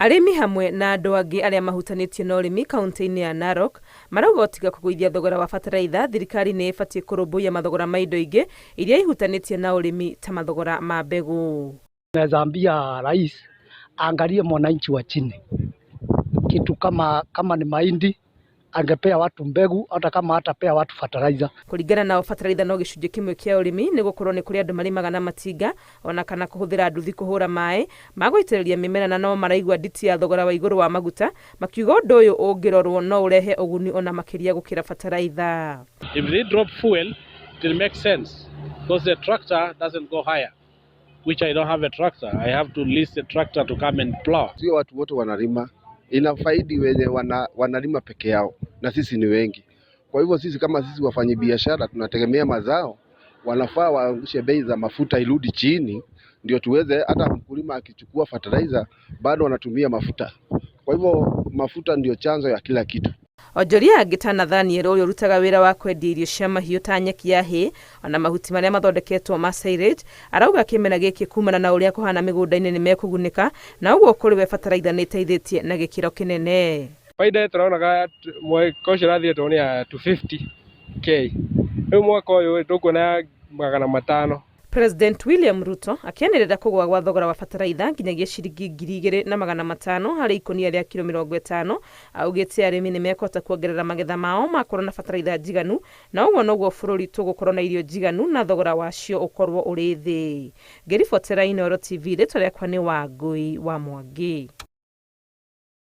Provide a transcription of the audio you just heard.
Arĩmi hamwe na andũ angĩ arĩa mahutanĩtie na ũrĩmi kaunti-inĩ ya Narok marauga o tiga kũgũithia thogora wa bataraitha, thirikari nĩ ĩbatiĩ kũrũmbũiya mathogora ma indo ingĩ iria ihutanĩtie na ũrĩmi ta mathogora ma mbegũ. Naweza ambia rais aangalie mwananchi wa chini, kitu kama ni mahindi angepea watu mbegu, hata kama hatapea watu fertilizer. Kũringana nao bataraitha no gĩcunjĩ kĩmwe kĩa ũrĩmi nĩ gũkorwo nĩ kũrĩ andũ marĩmaga na matinga ona kana kũhũthĩra nduthi kũhũra maĩ ma gũitĩrĩria mĩmera na no maraigua nditi ya thogora wa igũrũ wa maguta makiuga ũndũ ũyũ ũngĩrorwo no ũrehe ũguni ona makĩria gũkĩra bataraitha. If they drop fuel, it will make sense because the tractor doesn't go higher, which I don't have a tractor. I have to lease a tractor to come and plow. Sio watu wote wanalima, inafaidi wenye wanalima peke yao, na sisi ni wengi. Kwa hivyo sisi kama sisi wafanyabiashara tunategemea mazao, wanafaa waangushe bei za mafuta irudi chini, ndio tuweze hata mkulima akichukua fertilizer bado wanatumia mafuta. Kwa hivyo mafuta ndio chanzo ya kila kitu. Onjoria angĩ ta Nathaniel ũrĩa ũrutaga wĩra wa kwendia irio cia mahiũ ta nyeki ya hay ona mahuti marĩa mathondeketwo ma silage arauga kĩmera gĩkĩ kumana na ũrĩa kũhana mĩgũnda-inĩ nĩ mekũgunĩka na ũguo kũrĩ we bataraitha nĩ ĩteithĩtie na gĩkĩro kĩnene. Faida tũronaga mwaka ũcio ũrathire tuonire ya 250K, rĩu mwaka ũyũ tũkuona 500. President William Ruto akĩanĩrĩra kũgũa gwa thogora wa bataraitha nginyagia ciringi 2,500 harĩ ikũnia rĩa kiro 50, augĩte arĩmi nĩ mekũhota kuongerera magetha mao makorwo na bataraitha njiganu na ũguo noguo bũrũri tũgũkorwo na irio njiganu na thogora wacio ũkorwo ũrĩ thĩ. Ngĩribotera Inooro TV, rĩtwa rĩakwa nĩ Wangũi wa Mwangi.